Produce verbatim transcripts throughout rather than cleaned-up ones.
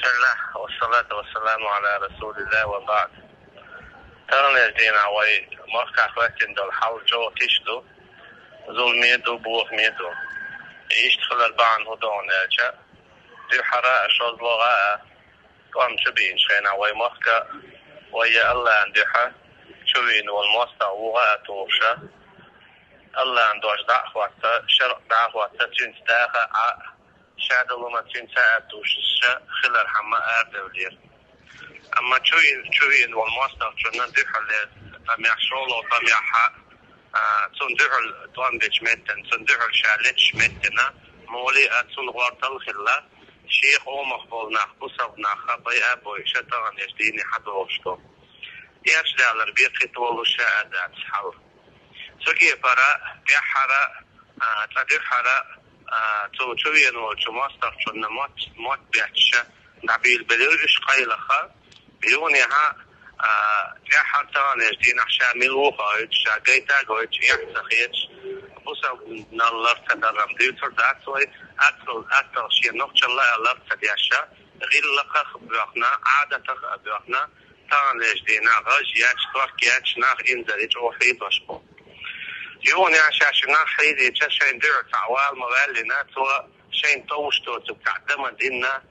Бисмиллах, вассалату вассаламу аля расулиллах ва баъд. Таханлерча дийнахьа вай махкахь хӀоьттина долу хьал чӀогӀа тиша ду, зуламе ду, бохаме ду. Иштта хилар бахьана хӀун ду аьлча, дуьххьара а, шозлагӀа а, тӀом чу бийначу хенахь вай махка, вай я Аллахьан дуьхьа чу вийна волу мостагӀа вуха а тухуша, Аллахьан дош дӀа а хӀотта, шарӀ дӀа а хӀотта, цуьнца даха а, шадолу ма цуьнца а тухуша хилархьама арадевллера. Амма чу вийна, чу вийна волу мостагӀчунна дуьхьал тӀамехь, шолгӀа тӀамехь а, цунна дуьхьал тӀом бечу меттана, цунна дуьхьал ша леччу меттана, муха а цунна гӀортал а хилла, шен къомах болу нах, бусалба нах а байа а бойуша таханлерча дийне хьадогӀуш ду. Эрча далар бекхийта волуш а дац хьал. Цу кепара, тӀаьххьара, а, цкъа дуьххьара, а, цу чу вийна волчу мостагӀчунна мотт, мотт бетташа дӀабийла белира уьш къайлаха. Юханехьа, а, тӀаьххьара таханлерча дийнахь ша мила ву а гойтуш, ша гайта а гойтуш, эхь а ца хеташ, бусалбанал лар ца даррам дуьйцур дац вай, аттал, аттал шен нохчалла а лар ца деша, гӀиллакхах а боьхна, Ӏадатах а боьхна, таханлерча дийнахь гӀаж еш, тохка еш нах инзаре чӀогӀа хьийзош бу. Юханехьа шаьш нах хьийзийча, шайн дуьхьа цхьаъ вала ма ваьллина, цо шайн товш доцург цхьаъ дан ма динна,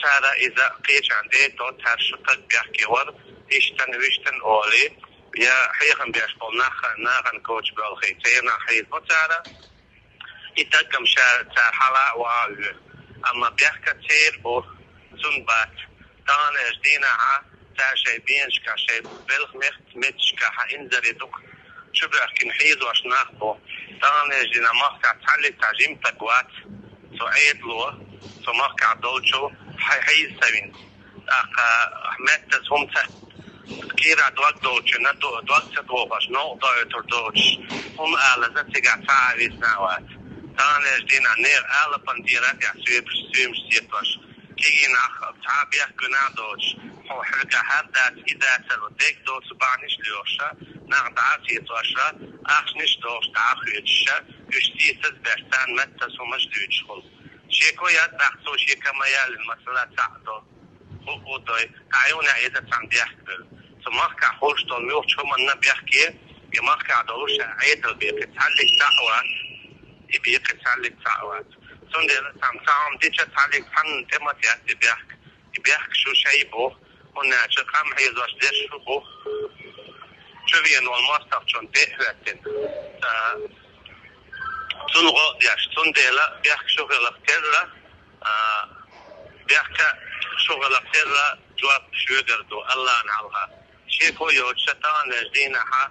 цара иза кхечарна дӀатоьтту, цара шу стаг бехке вара, иштта-вуьшта олий, я хьехам беш болу нах, нахана коча боьлхий, церан нах хьийзабо цара. И даггам ша цара хьала а ваха а вуьйр. Амма бехк церан бу, цунна бац. Таханлерча дийнахьа цара шайн бенашкахь, шайн белхан мехкан метташкахь инзаре дукха чубоьхкина хьийзош нах бу. Таханлерча дийнахь махкахь цхьаллиг цхьа жима стаг вац, цу Ӏедало, цу махкахь долчо хьай-, хьийза ца вина. ТӀаккха меттаза хӀума ца кийра дог долчунна ду-, дог ца дохош, новкъа доуьйтур доцуш, хӀума алаза цигахь цхьа а висна а вац. Таханлерча дийнахь нехан алапан тӀера а тӀехь суьймаш, суьймаш сетош, кегий нах цхьа а бехк гуна а доцуш, хьо хьоьга хӀара дац, и дацара, дерг доцу бахьанаш лоьхуша, нах дӀа а сецоша, ахчанаш а дохуш дӀа а хоьцуша, уьш сийсаз а беш, царна меттаза хӀумаш а дуьйцуш хуьлу. Шеко яц тӀаккха цо шен ка ма яллина, масала, цхьаъ до, хӀуъу дой, тӀаьхьа юханехьа иза цхьаьна бехк бевлла. Цу махкахь хуьлуш долу муьлххачу хӀуманна бехке, и махкахь долуш а Ӏедал бекхи цхьаллиг цхьаъ вац, и бекхи цхьаллиг цхьаъ вац. Цундела цхьамма цхьа хӀума дича цхьаллиг цхьанна тӀе ма тетта и бехк. И бехк шу шайн бу, хӀунда аьлча къам хьийзош дерш шу бу, чу веана волу мостагӀчунна тӀе а хӀоьттина. Ца, цунна гӀо а деш, цундела бехк шу хиларх терра, а, бехк шу хиларх терра жоп шуьгара ду, Аллахьна хьалха. Шеко йоцуша таханлерча дийнахьа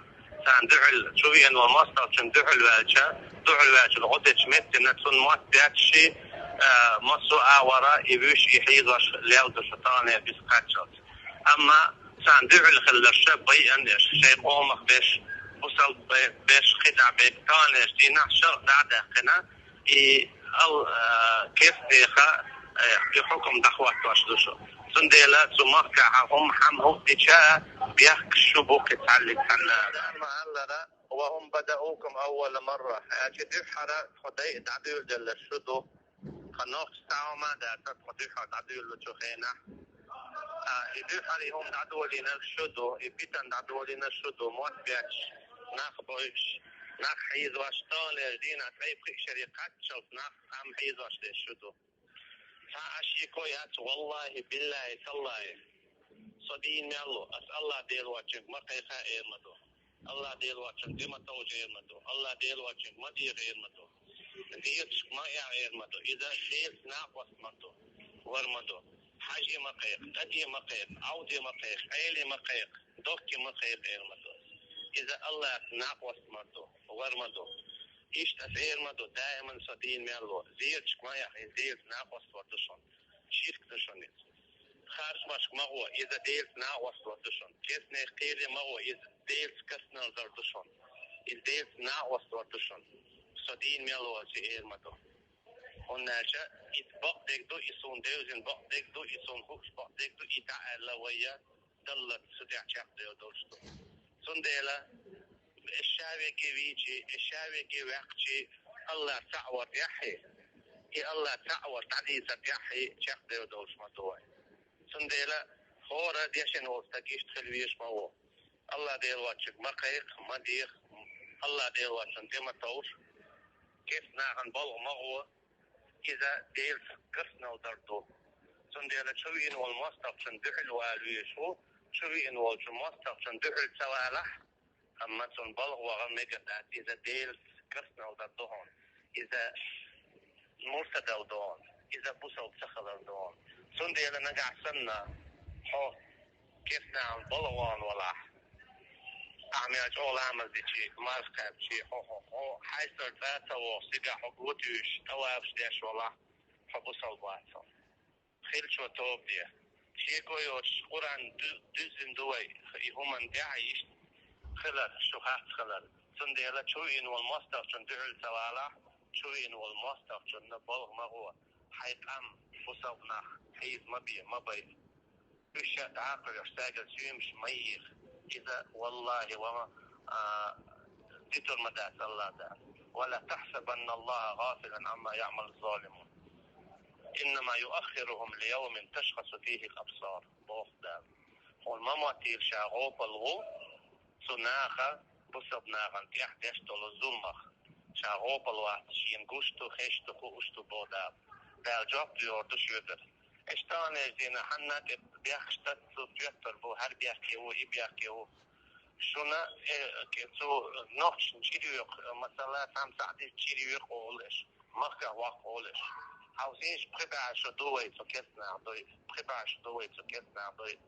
царна дуьхьал, чу веана волу мостагӀчунна дуьхьал ваьлча, дуьхьал ваьлча гӀо дечу меттана цунна мотт бетташ, а, массо а агӀора и вуьш, и хьийзош лелла ду шу таханлера биса кхаччалц. Амма царна дуьхьал хиларша байъан деш, шайн къомах беш, бусалба бе-, беш, кхидӀа бе-, таханлерча дийнахь шарӀ дӀа а даьккхина, и ал-, а, керстанеха, а, и хьукам дӀахӀоттош ду шу. Цундела цу махкахьа хӀума хьама хӀуъа дича а, бехк шу бу кхин цхьаллиг цхьанна. Амма аллара: «Ва хӀум бадаукум аввала марра», аьлча, дуьххьара тхо дайа дӀадуьйладелларш шу ду. Тхан нохчаша цхьа хӀума а дацара тхо дуьххьара дӀадуьйлалучу хенахь. А, и дуьххьара и хӀума дӀадолийнарш шу ду, и питана дӀадолийнарш шу ду, мотт бетташ, нах бойуш, нах хьийзош, таханлерча дийнахь, ткъе пхи шаре кхаччалц нах къам хьийзош дерш шу ду. Цхьа а шеко яц, валлахӀи, биллахӀи, таллахӀи. Со дийна мел ву, ас Аллахь Дела воцчуьнга ма кхайкха эр ма ду. Аллахь Дела воцчуьнга тӀе ма товжа эр ма ду. Аллахь Дела воцчуьнга ма дехар ма ду. Зерачка ма эхь эр ма ду. Иза Делаца накъост мара ду, вар ма ду. Хьажа ма кхайкха, тӀаде ма кхайкха, Ӏовде ма кхайкха, Ӏеле ма кхайкха, дохке ма кхайкха эр ма ду. Иза Аллахьца накъост мара ду, вар ма ду. Иштта ас эр ма ду, даиман со дийна мел ву. Зерачка ма эхь, иза Делаца накъост вар ду шуна. Ширк ду шуна иза. Харжамашка ма гӀо, иза Делаца накъост вар ду шуна. Керстанех кхеле ма гӀо, иза Делаца керстанал дар ду шуна. Иза Делаца накъост вар ду шуна. Со дийна мел ву ас эр ма ду. ХӀунда аьлча иза бакъдерг ду, и суна девзина бакъдерг ду, и суна хууш бакъдерг ду, и дӀа аьлла вайя, Далла цу тӀехь чекхдевр долуш ду. Цундела, ша верг вийчи, ша верг ваьккхичи, Аллахь цхьаъ вар тӀехьи, и Аллахь цхьаъ вар дӀадийцар тӀехьи чекхдевр долуш ма ду вай. Цундела хӀора дешан волу стаг иштта хила везаш ма ву. Алла Дела воцчуьнга ма кхайкха, ма деха, Алла Дела воцчунна тӀе ма товша, керста нахана балха ма гӀо, иза Делаца керстанал дар ду. Цундела чу веана волу мостагӀчунна дуьхьал вала везаш ву, чу веана волчу мостагӀчунна дуьхьал ца валахь, амма цунна балха ваха мегар дац, иза Делаца керстанал дар ду хьуна, иза муртадал ду хьуна, иза бусалба ца хилар ду хьуна. Цундела нагахь санна хьо керста нахана балха вахана валахь, ахьа мел чӀогӀа ламаз дичи, марха кхаьбчи, хьо, хьо, хьо хьайсар цӀа а ца вогӀу, цигахь хьо го туьйсуш, тӀавафаш деш валахь, хьо бусалба вац хьо. Хилчо тоба де. Шеко йоцуш, Къуръан ду-, дуьззина ду вай, и хӀуманна тӀехь иштта хилар, шу харц хилар. Цундела чу веана волу мостагӀчунна дуьхьал ца валахь, чу веана волу мостагӀчунна балха ма гӀо, хьайн къам, бусалба нах хьийза ма бе, ма бай. Уьш ша дӀакхоьхьуш, цаьргара соьмаш ма еха. Иза, валлахӀи, ва ма, а, дитур ма дац Алла Дала. «ولا تحسبن الله غافلا عما يعمل الظالمون. إنما يؤخرهم ليوم تشخص فيه الأبصار», боху Дала. Хьуна ма моттийла ша гӀопал ву цу наха, бусалба нахана тӀехь деш долу зуламах. Ша гӀопал вац, шена гуш ду, хезаш ду, хууш ду, боху Дала. Дала жоп лур ду шуьгара. Эш таханлерчу дийнахь хьанна тӀе бехкаш дац, цу тоьттар бу, хӀара бехке ву, и бехке ву. Шуна, э, ке-, цу нохчашна чӀир йоькху, масала, цхьамма схьа дича чӀир йоькху олу эш, махках ваккха олу эш. Хьовсийша, пхи бӀе шо ду вай цу керста нах дой, пхи бӀе шо ду вай цу керста нах дой.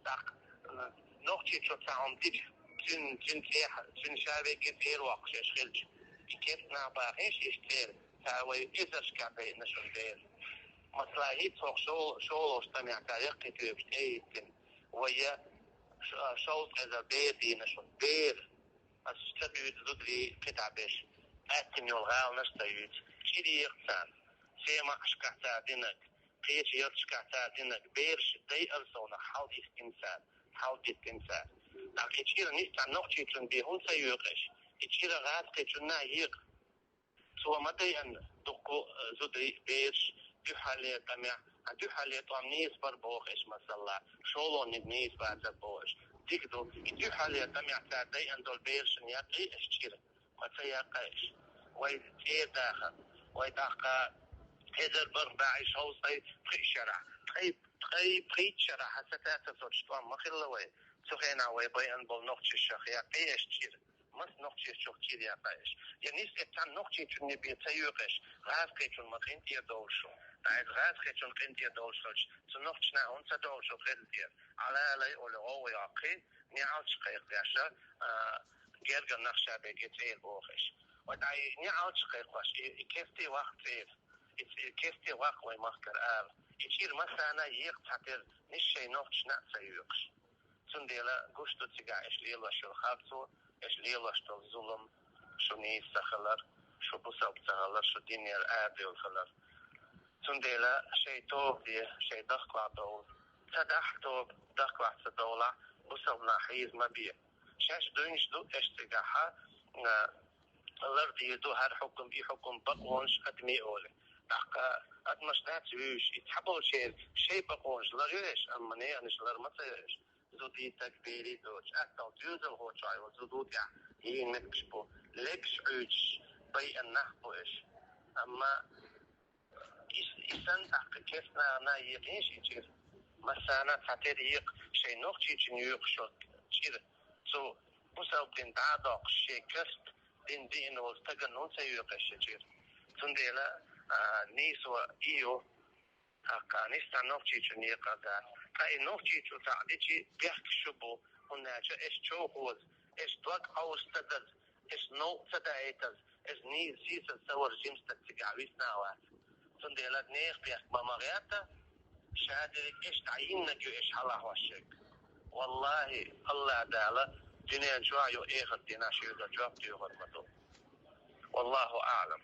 ТӀаккха, э, нохчичо цхьа хӀума дича, цуьнан, цуьнан цӀе-, цуьнан ша веге цӀера воккхуш эш хилча, и керста нах бахийша иштта церан, цара вай эзаршкахь дайина шуна дера. Масала, хӀинца хӀокху шо-, шолгӀачу тӀамехь цара яккхий тоьпаш тӀе а йиттина, вай я ш-, шовзткъа эзар бер дийна шуна, бер. Аса ца буьйцу зударий кхидӀа беш, аьттина йолу гӀаланаш а ца юьйцу, чӀир йоькху царна, семашкахь цара динарг, кхечу ярташкахь цара динарг, бераш дай-алсамнах хьалдиттина цара, хьалдиттина цара. ТӀаккха и чӀир нисса нохчичунна бен хӀунда ца йоькху эш? И чӀир гӀазкхичунна а екха. Цо ма дайъина дуккха, э, зударий, бераш дуьххьарлера тӀамехь, а дуьххьарлера тӀом нийса бара боху эш, масала, шолгӀаниг нийса бацара боху эш. Дика ду, и дуьххьарлера тӀамехь цара дайъина долу берашна яккхий эш чӀир? Ма ца яккха эш. Вай цӀера даха, вай тӀаккха эзар бархӀ бӀе шовзткъе пхи шарахь, ткъе, ткъе пхийтта шарахь хьан сатаьццара соцуш тӀом ма хилла вай. Цу хенахь вай байъина болу нохчашах яккхий эш чӀир? Маса нохчичух чӀир яккха эш? Я нисса цхьана нохчичунна бен ца йоькху эш, гӀазкхичунна ма къинтӀера довлуш шу. Ткъа иза гӀазкхичунна къинтӀера довлуш хилча, цу нохчашна нахана хӀунда ца довлуш шу хилла тӀера? Ӏалалай олу гӀовгӀа йоккхий, неӀалт кхайкхадеш, а, гергара нах ша беге цӀера боху эш. Вай, ткъа и неӀалт кхайкхош, и, и керте ваккха цӀера, и, и керте ваккха вай махкара ала. И чӀир массарна а екха цхьатера, нисса шайн нохчашна а ца йоькхуш. Цундела гуш ду цигахь эш лелош йолу харцо, эш лелош долу зулам, шу нийса ца хилар, шу бусалба ца хилар, шу динера арадевлла хилар. Цундела шайн тоба де, шайн дахкалахь довла. Ца дахь тоба, дахкалахь ца довлахь, бусалба нах хьийза ма бе. Шаьш дуьйнаш ду эш цигахь, а, лардийр ду хӀара хьукам, и хьукам, бакъонаш адамийн олий. ТӀаккха адамаш дац вуьйш, и цхьаболчеран шайн бакъонаш лар йо эш, амма некъанаш лар ма ца йо эш. Зудий стаг берий доцуш, аттал доьзалхочохь йолу зуда тӀехь йийна меттигаш бу, легаш Ӏуьйцуш байъина нах бу эш. Амма и, и санна тӀаккха керста нахана а екхийша и чӀир. Массарна а цхьатера екха шайн нохчичунна йоькхуш йолу чӀир. Цу бусалба дин дӀа а доккхуш, шен керста дин диъна волу стагана хӀунда ца йоькху эш и чӀир? Цундела, а, нийсо и ю. ТӀаккха нисса нохчичунна екха дац. Ткъа и нохчичо цхьаъ дичи бехкаш шу бу, хӀунда аьлча эш човхоза, эш дог Ӏовса ца даза, эш новкъа ца даийтаза, эш нийса сийсаз ца варза жима стаг цигахь висна а вац. Цундела нехан бехк ма ма гӀерта, ша дерриг эш дӀайиннарг ю эш хьалахьош ерг. ВаллахӀи, Алла Дала дуьнен чохь а ю, эхарт дийнахь а шуьга жоп доьхур ма ду. ВаллахӀу аӀлам.